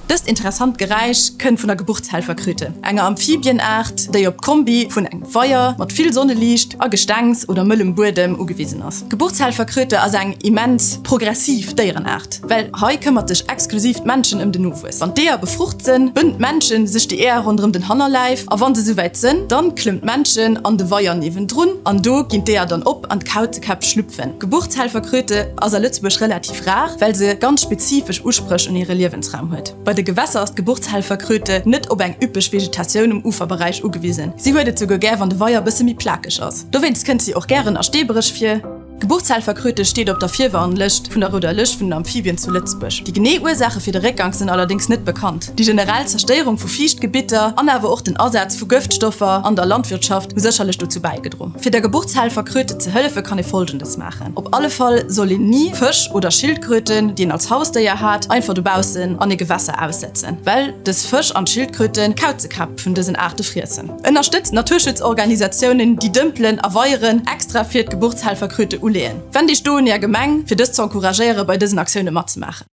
Dëst interessant Geräisch kënnt vun der Geburtshelferkröte, enger Amphibienaart, déi op d'Kombi vun engem Weier mat vill Sonneliicht a Gestengs oder mëllem Buedem ugewisen ass. D'Geburtshelferkröte ass eng immens progressiv Déierenaart, well hei këmmert sech exklusiv d'Männchen ëm den Nowuess. Wann d'Eeër befrucht sënn, bënnt d'Männchen sech déi Eeër ronderëm den Hannerläif a wann se souwäit sënn, dann klëmmt d'Männchen an de Weier niewendrun an do ginn d'Eeër dann op an d'Kauzekäpp schlüpfen. D'Geburtshelferkröte ass a Lëtzebuerg relativ rar, well se ganz spezifesch Uspréch un hire Liewensraum huet. Bei de Gewässer ass d'Geburtshelferkröte net op eng üppeg Vegetatioun um Uferberäich ugewisen. Si huet et souguer gär, wann de Weier bësse méi plakeg ass. Dowéinst kënnt si och gären a Steebréch vir. D'Geburtshelferkröte steet op der Virwarnlëscht vun der Rouder Lëscht vun den Amphibien zu Lëtzebuerg. Déi genee Ursaache fir de Réckgank sinn allerdéngs net bekannt. Déi generell Zerstéierung vu Fiichtgebitter an awer och den Asaz vu Gëftstoffer an der Landwirtschaft hu sécherlech dozou bäigedro. Fir der Geburtshelferkröte ze hëllefe kann ee Folgendes maachen. Op alle Fall soll een ni Fësch oder Schildkröten, déi een als Hausdéier hat, einfach dobaussen an e Gewässer aussetzen, well dës Fësch an Schildkröten d'Kauzekäpp vun dësen Aarte friessen. Ënnerstëtzt Naturschutzorganisatiounen, déi Dëmpelen a Weieren extra fir d'Geburtshelferkröte uleeën. Wennt Iech do un Är Gemeng, fir dës z'encouragéieren, bei dësen Aktioune matzemaachen.